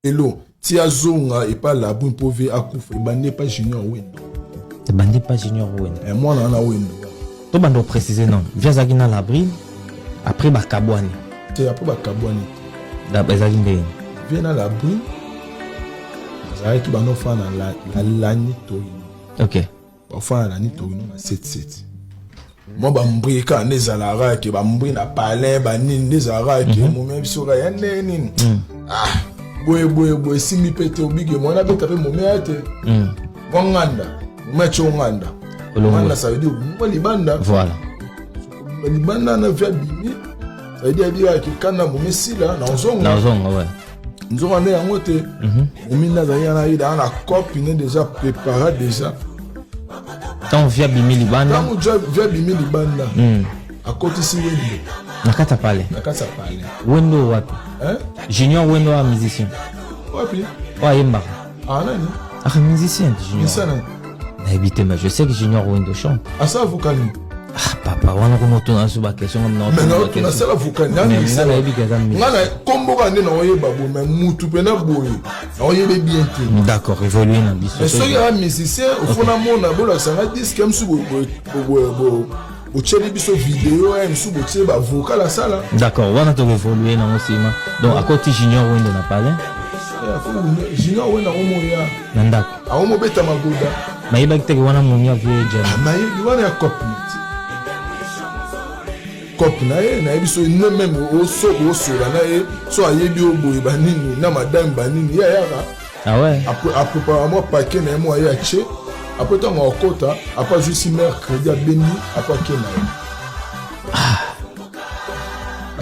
Lelo ti azonga epa Labri mpo vie akufa ebandi epa Junior Wendo. Ebandi epa Junior Wendo. Eh, mwana wana Wendo. To banda préciser non. Vie azalaki na Labri après bakabwani. Te après bakabwani. Ezalaki ndenge. Vie na Labri azalaki bando fana la, la Lani Torino. OK. Bafana na Torino na 77. Mwa bambri kaka nde ezalaka ke bambri na palin banini nde ezalaka ke mhm. momia biso kaka ya ndenge nini mm. ah, boye boye boye esimbi mpe te obike mwana abeta mpe momia te mm. mwa nganda momia tio nganda nganda ça veut dire mwa libanda voilà libanda na vi abimi ça veut dire abikaka ke kanda momi esila na ozonga na ozonga ouais nzoka nde yango te mhm. momi nde azali wana ye na cope ne déjà prépara déjà ntango vi abimi libanda ntango vi abimi libanda hmm. akotisi wendo na kati ya pale na kati ya pale wendo wapi junior wendo wa musicien wapi oyo ayembaka ah nani aka musicien junior nayebi te mais je sais que junior wendo chante asa vocal ah papa wana kuna otuna so baquestion nasala vocal nayebi ke aza nga na kombo kaka nde naoyeba boye mais mutu mpena boye naoyebe bien te d'accord évolue na biso mais soki aza musicien ofo namona bolakisa nga disque mosusu botieli biso video ya mosusu botie bavocal asala d'accord wana tokoévolue nango nsima donc akoti junior wendo na palais eh, junior wendo akomoya na ndako akomobeta magoda nayebaki teke wana momi avie jana ah, nayebi wana ya cop cop na ye nayebi so ne meme oso osola na ye so ayebi yo boye banini na madame banini ye ayaka ah ouais. aprepara mwa paquet na ye mwa ye atie apres ntango akota apres azwisi mare crédit abendi apres ake na ye ah.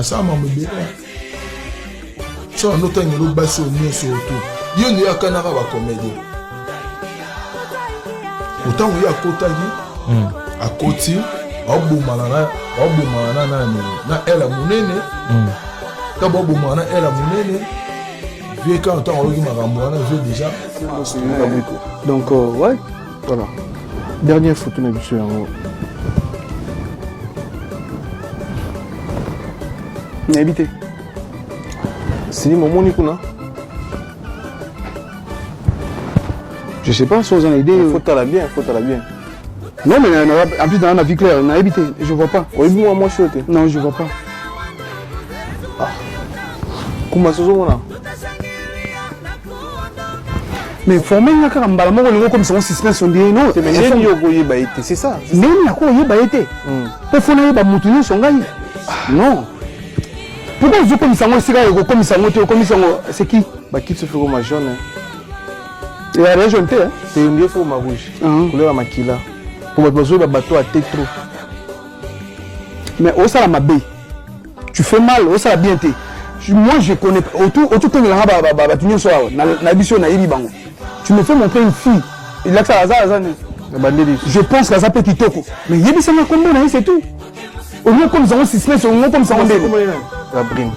asala mambo ebele so ando otangela basi oyo nyonso oyo to ye nde akanaka bacomédien otango ye akotaki hmm. akoti baobomana na nani na ela monene hmm. ntango baobomana na ela monene vie kaka ntango ayoki makambo wana vie déjà donc euh, ouais voilà dernière photo na biso yango nayebi te silima omoni kuna je sais pas si oza na idée faut tala bien faut tala bien non mais en plus na vie claire nayebi te je vois pas oyebi mwa mwasi oyo te non je vois pas ah. kuma sozomona mais forme nga kaka mbala moko olingi okomisa ngo suspense on dirait non ndeni yo okoyeba ye te c'est ça ndeni nakoyeba ye te mpo fo nayeba motu nyonso ngai non pourquoi ozokomisa yango esika ekokomisa yango te okomisa yango c'est qui bakiti soki ekoma jaune ya jaune te te nde fo koma rouge couleur ya makila mpo bato bazoyeba bato ya te trop mais osala mabe tu fais mal osala bien te moi je connais otutongelanga bato nyonso awa na biso nayebi bango tu me fais montrer une fille elakisa aza aza nini je pense qu'aza mpe kitoko mais yebisanga nkombo na ye c'est tout olingi okomisa yango suspense olingi okomisa yango ndeni la brime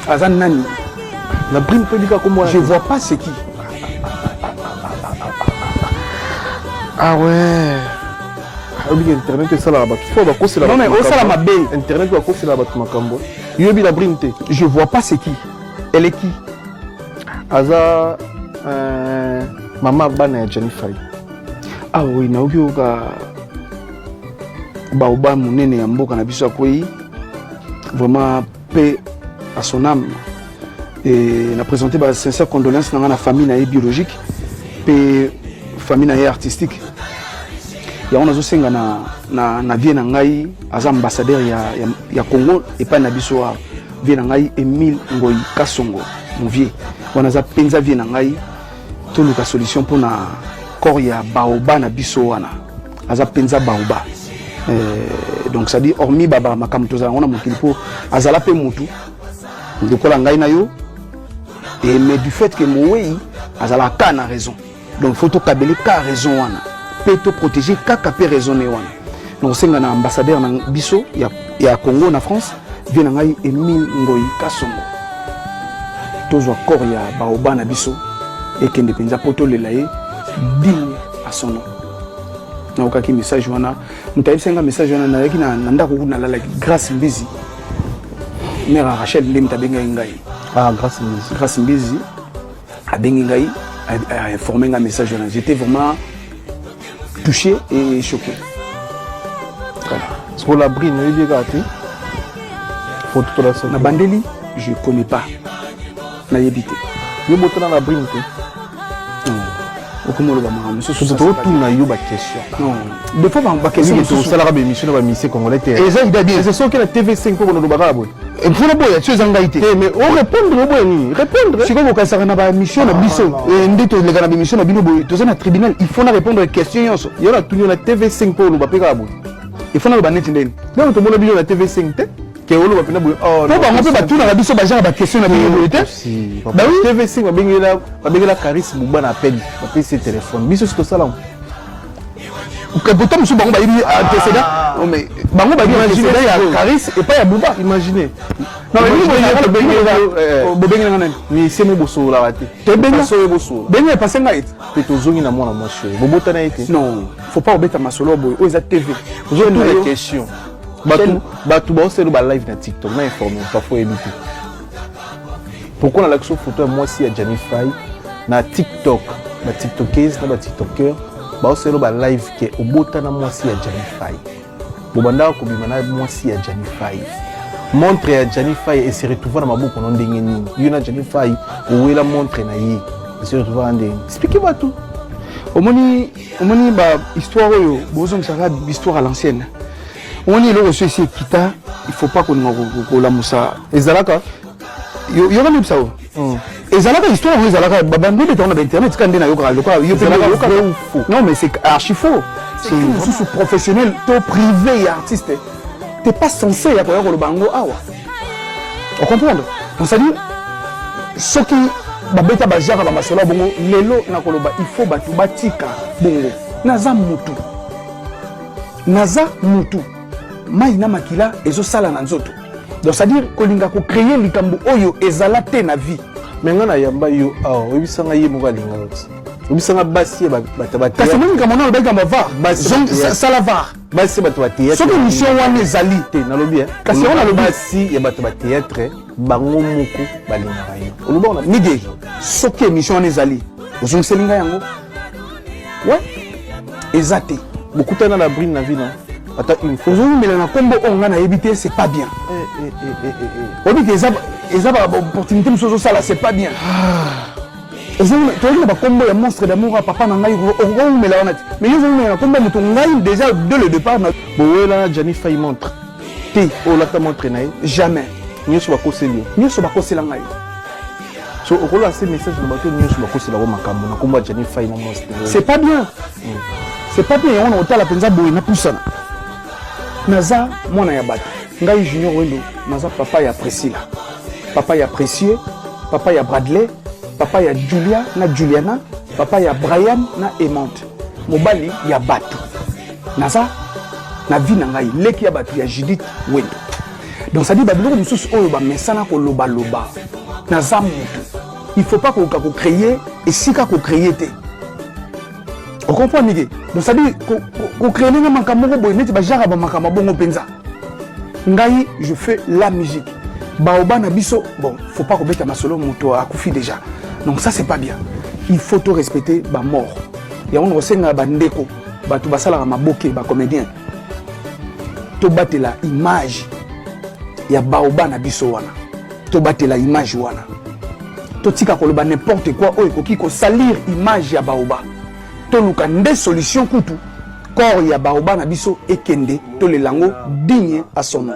aza nani la brime mpe bika kombo je vois pas c'est qui ah ouais oyebi internet esalaka bato fo bakosela non mais osala mabe internet bakosela bato makambo yoyebi la brime te je vois pas c'est qui elle est qui aza euh, mama bana ya Jenny Fay ah oui nayoki yoka baoba monene ya mboka na biso akwei vraiment paix à son âme et na présenter ba sincère condoléances na nga na famille na ye biologique pe famille na ye artistique yango nazosenga na, na, na vie na ngai aza ambassadeur ya, ya, ya congo epai na biso awa vie na ngai emile ngoi kasongo mon vieux wana aza mpenza vie na ngai toluka solution mpo na corps ya baoba na biso wana aza mpenza baoba eh, donc c'est à dire hormis baba makambo tozala yango na mokili mpo azala mpe motu lokola ngai na yo et mais du fait que mowei azalaka kaka na raison donc faut tokabele kaka raison wana mpe toprotege kaka mpe raison ne wana donc osenga na ambassadeur na biso ya, ya congo na france vie na ngai emile ngoi kasongo tozwa corps ya baoba na biso ekende mpenza mpo tolela ye digne à son nom nayokaki message wana moto ayebisaki nga message wana nayaki na ndako kutu nalalaki grace mbizi mère ya rachel nde moto abengaki ngai ah, grace mbizi grace mbizi. Abengi ngai, informé ngai message wana. J'étais vraiment touché et choqué. Voilà. Sikoyo la brine oyebi ye kaka te? Photo tolakisa. Na bandeli, je connais pas, nayebi te. Yo botana na brine te? Okoma oloba makambo mosusu. Totuna yo baquestion. Non, des fois baquestion mosusu osalaka baémission na bamisie congolais te. Eza ida bien. Eza soki na TV5 mpo koloba kaka boye. Mpona boya so eza ngai te. Mais orépondre, oboya nini répondre? Sikoyo bokanisaka na baémission na biso nde toleka na baémission na bino boye, toza na tribunal, il faut na répondre question nyonso. Yo natuni yo na TV5 mpo oloba mpe kaka boye. Il faut naloba neti ndeni? Donc tomona bino na TV5 te ke oloba mpena boye. Po bango mpe batunaka biso bagenre baquestion na bino boye te. Bah oui. TV5 babengela Caris Buba na appel, bapesi ye téléphone. Biso si tosala. Pourtant mosusu bango bayebi antécédent, mais bango bayebi antécédent ya Caris epai ya Buba. Imagine. Bobengelanga nani? Mise mo bosololaka te. Tobenga soyo bosolola. Benga epase ngai ete. Mpe tozongi na mwana mwasi oyo bobotana ye te. Non, faut pas obeta masolo boye, oyo eza TV. Ozotuna question, bato bato baosala balive na TikTok na informe parfois, oyebi te pourquoi nalakisi photo ya mwasi ya Jani Fai na TikTok. Batiktokese na batiktoker baosala balive ke obotana mwasi ya Jani Fai, bobandaka kobima na mwasi ya Jani Fai, montre ya Jani Fai ese retrouva na maboko no ndenge nini? Yo na Jani Fai owela montre na ye, ese retrouva na ndenge? Explique bato. Omoni ba histoire oyo bozongisaka, histoire à l'ancienne. Omoni eloko so esi ekita, il faut pas kolinga kolamusa. Ezalaka. Yoka nayebisa o, ezalaka histoire oyo ezalaka, babandi obetango na bainternet ka nde nayokaka lokola yo mpe Ezalaka nayoka. vrai ou faux? Non, mais c'est archi faux. C'est mosusu professionnel to privé ya artiste, t'es pas censé ya koya koloba yango awa, ocomprendre? Donc c'est à dire soki babeta bagenre bamasolo ya bongo lelo na koloba, il faut bato batika bongo. Naza mutu, naza mutu, mai na makila ezosala na nzoto. Donc c'est à dire kolinga kocréer likambo oyo ezala te na vie. Me nga nayamba yo awa, oyebisanga ye moko alingaka ti, oyebisanga basi ya bato Kasi omoni likambo wana, olobaki likambo var. Sala var. Basi bato bathéâtre. Soki émission wana ezali te, nalobi. Kasi yango nalobi. Basi ya bato bathéâtre bango moko balingaka yo, oloba na Mige, soki émission wana ezali, ozongiseli ngai yango. Ouais, eza te. Bokutana na brine na vie na ata une fois? Ozomela na nkombo oyo ngai nayebi te, c'est pas bien. Eh, eh, eh, eh, eh, eh. Oyebi te eza baopportunité mosusu ozosala, c'est pas bien. Toyoki na bakombo ya monstre d'amour ya papa na ngai, okomela wana te, mais yo ozomela na kombo ya moto ngai déjà dès le départ na Bowela na Jani Fai montre? Te. Olata montre na ye? Jamais. Nyonso bakoseli yo? Nyonso bakosela ngai. So okoloba se message na bato nyonso bakoselako makambo na kombo ya Jani Fai na monstre. C'est pas bien, c'est pas bien. Yango na kotala mpenza boye, napusana, naza mwana ya bato. Ngai Junior Wendo, naza papa ya Priscilla, papa ya Précieux, papa ya Bradley, papa ya Julia na Juliana, papa ya Brian na Aimante, mobali ya bato. Naza na vie na ngai leki ya bato ya Judith Wendo. Donc c'est-à-dire babiloko mosusu oyo bamesana kolobaloba, naza motu, il faut pas koka kocréer esika kocréer te, ocomprendre Mike? Donc c'est-à-dire kocréer ndenge makambo moko boye neti bagenre bamakambo bongo mpenza. Ngai je fais la musique baoba na biso. Bon, faut pas kobeta masolo moto akufi déjà, donc ça c'est pas bien. Il faut to respecter bamort. Yango na kosengaka bandeko bato basalaka maboke, bacomédien, tobatela image ya baoba na biso wana, tobatela image wana, totika koloba n'importe quoi oyo ekoki kosalir image ya baoba. Toluka nde solution kutu corps ya baoba na biso ekende, tolela yango digne à son nom.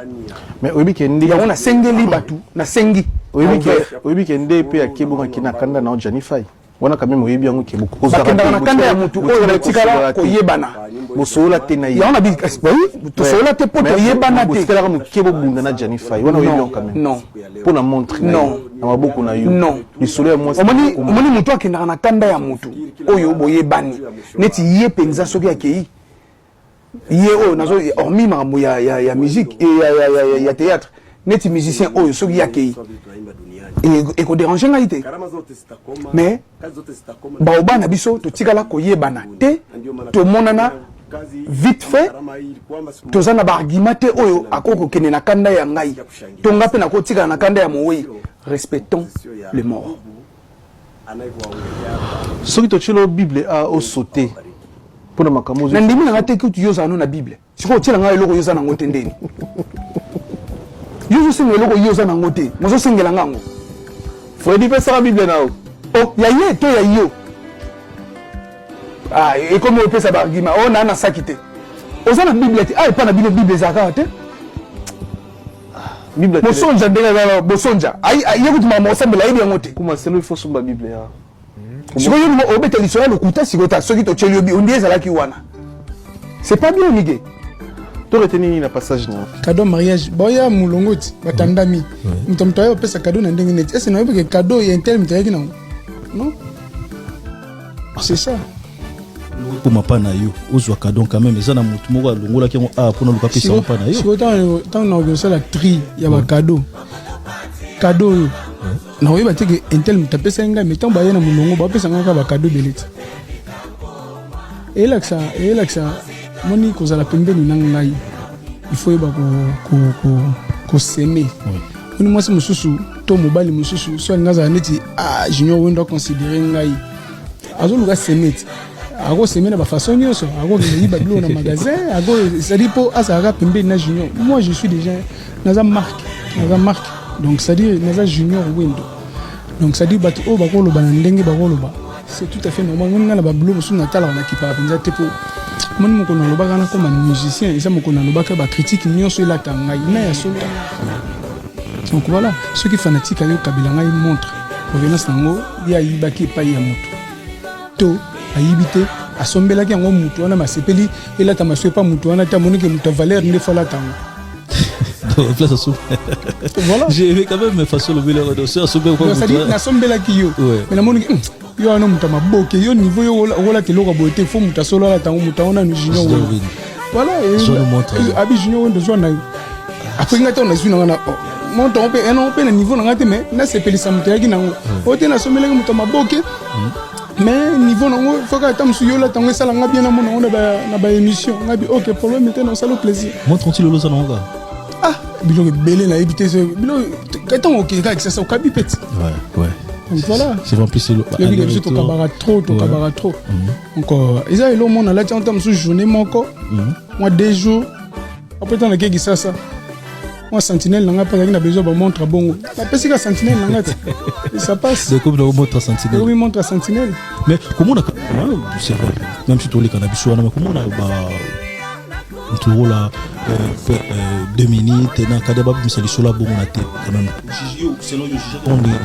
Mais oyebi ke nde Yango nasengeli bato, nasengi. Oyebi ke nde mpe akebongaki na kanda na Jani Fai wana quand même, oyebi yango ke Bakendaka na kanda ya motu oyo batikala koyebana. Bosolola te na ye? Yango na bi, oui, tosolola te mpo toyebana te. Botikalaka moke bobunda na Jani Fai wana, oyebi yango quand même? Non. Mpo na montre na ye? Non. Na maboko na yo? Non. Lisolo ya mwasi. Omoni motu akendaka na kanda ya motu oyo boyebani neti ye mpenza, soki akei ye oyo nazo, hormis makambo ya musique et ya théâtre, neti musicien oyo soki ye akei, ekodérange ngai te. Mais baoba na biso totikala koyebana te, tomonana vite fait, toza na baargument te oyo akoki kokende na kanda ya ngai to nga mpe nakotikala na kanda ya mowei. Respectons le mort. Soki totyeli yo Bible a osote mpo na makambo. Na ndimi na nga te kutu yo ozala no na Bible. Sikoyo otyela ngai eloko yo oza nango te ndeni. Yo ozosenga eloko yo oza nango te, mozosengela nga yango. Fredi, pesaka Bible na yo. Oh, ya ye to ya yo? Ah, ekomi opesa ba argument. Oh, na na saki te. Oza na Bible te. Ah, epa na bino Bible ezalaka kaka te. Bible Bosonja ndenge aza bosonja. Ayi ye kutu makambo osambela ayebi yango te. Kuma selo il faut somba Bible ya. Sikoyo yo obeta lisolo ya lokuta sikoyo ta soki totyeli yo bi ondi ezalaki wana. C'est pas bien Miguel. To retenir nini na passage na? Cadeau mariage boya mulongo ti batandami moto moto aye opesa cadeau na ndenge neti ese nayebi ke cadeau ya intel moto ayaki nango non, c'est ça. Ekoma mpa na yo, ozwa cadeau quand même, eza na motu moko alongolaki yango awa mpona oluka apesa yango mpa na yo. Sikoyo ntango nakoki kosala tri ya bacadeau, cadeau oyo nakoyeba te ke intel moto apesaki ngai, mais ntango baye na molongo bapesa ngai kaka bacadeau ebele ti eyelakisa eyelakisa moni kozala pembeni na ngai, il faut yeba koseme moni mwasi mosusu to mobali mosusu so alingi azala neti ah, Junior Wendo aconsidere ngai, azoluka seme ti akoseme na bafaçon nyonso, akokende yiba biloko na magasin, ako c'est-à-dire mpo azalaka pembeni na Junior. Moi, je suis déjà, naza marque, naza marque, donc c'est-à-dire naza Junior Wendo, donc c'est-à-dire bato oyo bakoloba na ndenge bakoloba, c'est tout à fait normal. Moni ngai na babilo mosusu natalaka, nakipaka mpenza te, mpo moni mokolo nalobaka nakoma musicien, eza mokolo nalobaka bacritique nyonso elata ngai na ya solo. Donc voilà, soki fanatique ayokabela ngai montre, provenance nango ye ayibaki epai ya moto to ayibi te, asombelaki yango moto wana, masepeli elata maso epa moto wana te, amoniki moto ya valeur nde fo alata yango. Donc, place asombe. Voilà. J'ai quand même façon lobeli yango, donc asombe. Donc, c'est-à-dire nasombelaki yo, mais namoniki yo wana moto ya maboke, yo niveau yo okolata eloko ya boye te, fo moto asolo alata yango, moto yango nanu Junior Junior Wendo. Wendo. Voilà. Zwa no montre. Abi Junior Wendo, zwa na yo. Après ngai ntango nazwi nanga na oh, montre yango mpe yango mpe na niveau na ngai te, mais nasepelisa moto ayaki nango oyo te, nasombelaki moto ya maboke, mais niveau nango foka ata mosusu yo olata yango esala nga bien, namona yango na baémission ngai bi ok, problème te, nasala plaisir. Montre ntili oloza nango kaka. Ah, biloko ebele nayebi te, biloko ntango okende kaka Kisasa okabi mpe ti. Donc voilà. C'est en plus yobi biso tokabaka trop, tokabaka trop. Donc eza eloko mona alati yango ta mosusu journée moko, mwa 2 jours, après ntango nakei Kisasa, mwa sentinelle na ngai mpe azalaki na besoin bamontre bongo, napesi ka sentinelle na ngai ti et ça passe. C'est comme montre sentinelle. Ekomi montre sentinelle. Mais comment on a, c'est vrai, même si toleka na biso wana, mais comment on a ba moto lokola 2 minutes na kadi babimisa lisolo ya bongo na te quand même, selon yo, juge ndenge?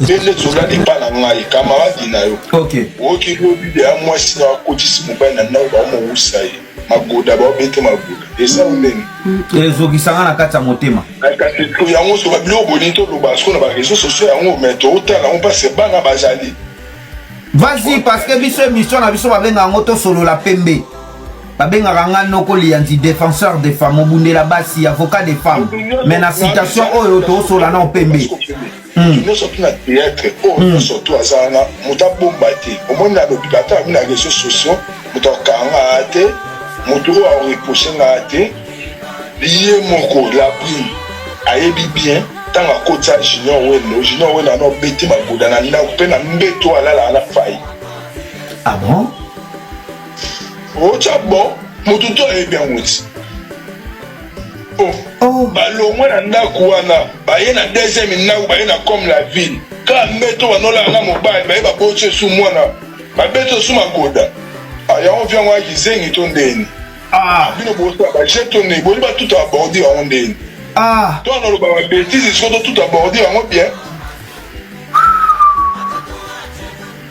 Nde neti olali epa na ngai, camarade na yo. Ok. Oyoki lobi ya mwasi na akotisi mobali na ndako, baomowusa ye magoda, baobete magoda, eza ndenge Ezokisanga na kati ya motema. Kasi yango so babiloko bolingi toloba siko na baréseaux sociaux yango, mais tootala yango mpasi bana bazali. Vas-y, parce que biso émission na biso babengaka yango Tosolola Pembe. Babengaka nga Noko Lianzi, défenseur des femmes, mobundela basi, avocat des femmes, mais na citation oyo tosola na pembe. Nyonso tu na théâtre oyo, nyonso tu aza wana, moto abomba te. Omoni, nalobi ata abi na réseaux sociaux, moto akanga te, moto oyo areproche nga te, ye moko Labrine ayebi bien. Ntango akotisa Junior Wendo, Junior Wendo ana obeti magoda na ndako mpe na mbeto oyo alalaka na fai. Ah bon? Otya bon, moto to ayebi yango ti. Oh. Oh. Balongwe na ndako wana, baye na deuxième ndako, baye na comme la ville kaka mbeto banolala na mobali, baye baboti esu mwana, babeti esu magoda. Ah, yango vi yango ayaki zengi to ndeni? Ah. Bino bosala baje to ndeni? Boni batuta babordi yango ndeni? Ah. To wana oloba babêtises, siko totuta bordi yango bien.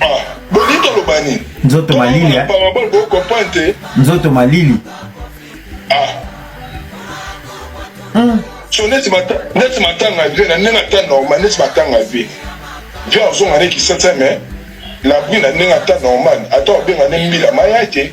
Ah, boni toloba nini? Nzoto malili, eh? Parabole bocomprendre te. Nzoto malili. Ah. So neti matanga vie na ndenge ata normal, neti matanga vie azonga nde Kisasa, mais Labri na ndenge ata normal, ata obenga nde mbila maya te.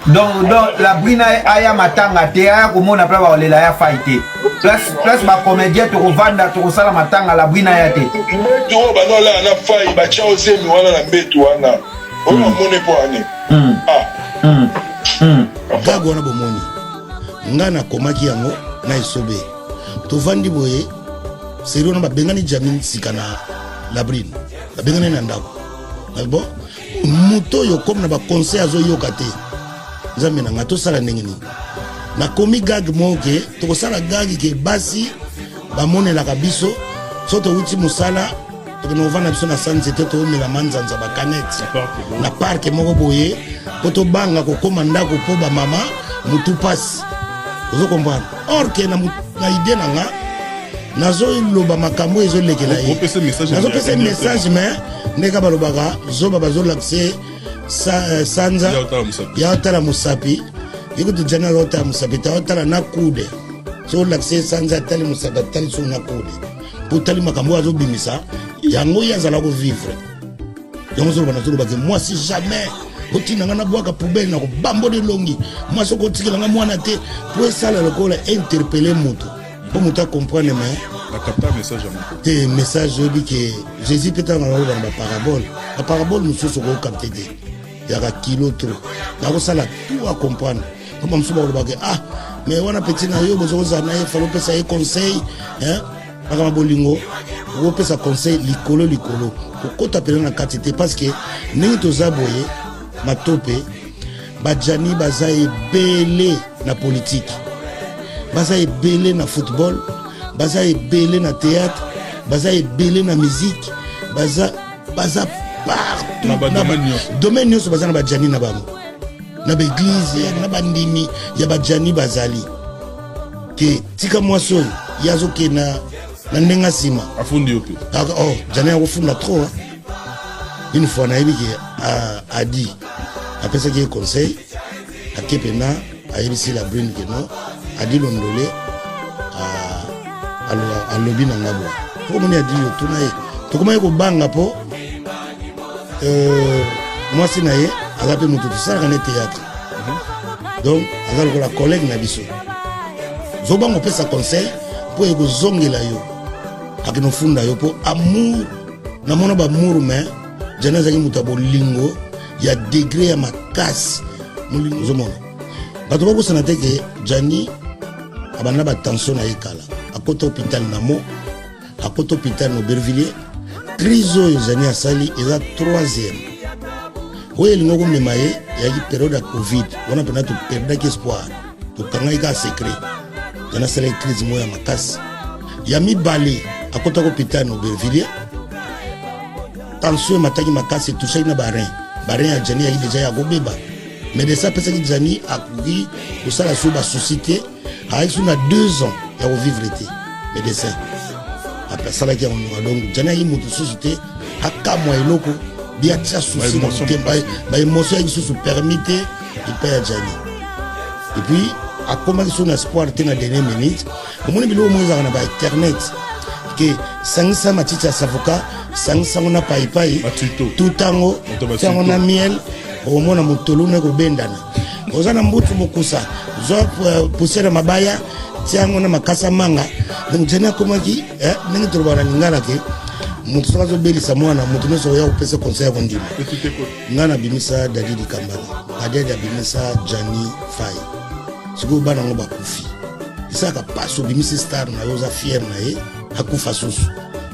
Donc Labrina aya matanga te, aya komona pla bakolela ya fai te, place bacomédien tokovanda tokosala matanga, Labrina aya te. Mbeto oyo banolala na fai, batya ozemi wana na mbeto wana oyo amoni mpo ani. Ah. Gag wana bomoni nga nakomaki yango na Esobe. Tovandi boye, série wana babengani Jamin sika na Labrine. Babengani na ndako. Bon, moto oyo comme na baconseil azoyoka te, Nzambe na ngai, tosala ndenge nini? Nakomi gag moko ke tokosala gag ke basi bamonelaka biso so towuti mosala, tokende kovanda biso na sa nzete, toomela manzanza, bakanete na parke moko boye, mpo tobanga kokóma ndako mpo bamama motu pasi. Ozo comprendre? Or ke na, na idée na nga, nazoloba makambo ezolekela ye, nazopesa message, mais ndenge balobaka zoba bazolakisa sa, sanza ya otala mosapi. Ekuti jana azotala mosapi te, aotala na kude. So olakisa ye sanza, atali mosapi, atali so na kude, mpo otali makambo oyo azobimisa yango, ye azala kovivre yango. Ozoloba, nazoloba ke mwasi jamais otinda nga nabwaka poubelle na kobambola elongi. Mwasi okotikela nga mwana te, mpo esala lokola interpeller moto, mpo moto acomprendre. Mais te, message oyebi ke Jésus mpe ntango aloba na baparabole, baparabole mosusu okokapte te, yaka kilo trop. Nakosala tout acomprendre, mpo bamosusu bakolobaka: "Ah, mais wana petit na yo, bozokozala na ye, fallait opesa ye conseil." Makambo bolingo, okopesa conseil likolo likolo, kokota pena na kati te, parce que ndenge toza boye, matope bajani baza ebele na politike, baza ebele na football, baza ebele na théâtre, baza ebele na musique, baza partout, na domaine nyonso baza na bajani na bango, na baeglize, na bandimi ya bajani bazali ke tika mwasi oyo ye azokende na ndenge nsima. Afundi yo mpe? Oh, jani akofunda trop. Une fois nayebi ke adi apesaki ye conseil, ake mpena ayebisi la brune ke non, adi londole alobi na nga boye. Tokomoni adi otuna ye, tokomaki kobanga mpo mwasi na ye aza mpe moto tosalaka ne théâtre, donc aza lokola collègue na biso. Zobanga opesa conseil mpo ekozongela yo, akende ofunda yo mpo amour. Namona bamour, mais jana azalaki moto ya bolingo ya degré ya makasi. Molingo ozomona, bato bakosana te ke Jani abanda batension na ye kala, akota hôpital na mo, akota hôpital na Aubervilliers. Crise oyo Jani asali eza troisième. Oyo elingi komema ye eyaki période ya Covid wana, mpena toperdaki espoir, tokangaki kaka secret. Jani asalaki crise moko ya makasi ya mibale, akotaki hôpital na Aubervilliers, tension emataki makasi, etushaki na barein. Barein ya Jani yaki deja ya kobeba. Médecin apesaki Jani akoki kosala so basusi te, ayaki so na 2 ans ya kovivre te. Médecin asalaki yango nyoka. Donc Jani ayaki moto susu te akamwa eloko bi atia susi na motema, baémotion ayaki susu permis te epai ya Jani. Et puis akomaki so na espoir te. Na dernière minute, omoni biloko moko ezalaka na bainternet ke sangisa matiti ya savoka, sangisango na paipai, tutango, tiango na miel, okomona motolu no ekobendana. Oza na mbutu mokusa, zwa poussière ya mabaya, tiango na makasa manga. Donc Jani akomaki ndenge tolobaka na lingala ke moto soki azobelisa mwana, moto nyonso oya kopesa conseil ya kondima. Ngai nabimisa Dadi Dikambala, Dadi abimisa Jani Fai. Sikoyo bana yango bakufi, esalaka mpasi. Obimisi star na yo, oza fier na ye, akufa susu,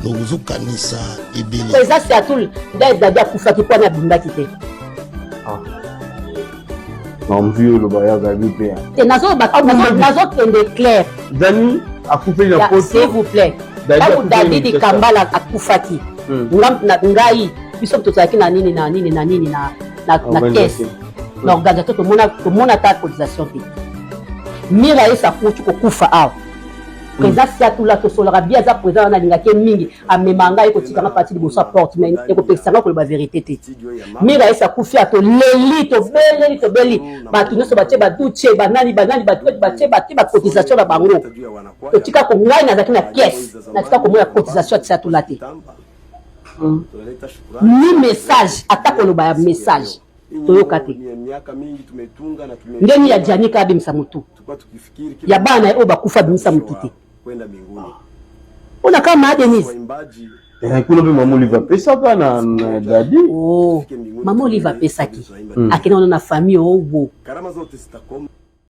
donc ozokanisa ebele. Eza surtout nde Dadi akufaki mpo wana abimaki te. Na mvi oyo oloba ya Gabi mpe. Te, nazokende clair. Jani akufeli na poto. S'il vous plaît, ntango Dadi Dikambala akufaki, ngai, biso tozalaki na nini na nini na nini na caisse, na organisation, tomona ata cotisation te. Mira ye sakuti kokufa awa, président Siatula tosolaka bi aza président wana, alingaki ye mingi, amema ngai ekotikanga parti liboso ya porte, mais ekopekisanga koloba vérité te. Mira esi akufi, atoleli, tobeleli, tobeli, bato nyonso batie baduche, banani banani, bato batie batie bacotisation na bango. Totika ko ngai nazalaki na caisse, natika komona cotisation ya Siatula te, ni message, ata koloba ya message toyoka te. Ndeni ya Janika abimisa motu ya bana ye oyo bakufa, abimisa motu te mpona kaka maa Denise. Kuna mpe Mama Olive apesaka na Dadi. Oh, Mama Olive apesaki, akende wana na famille owo.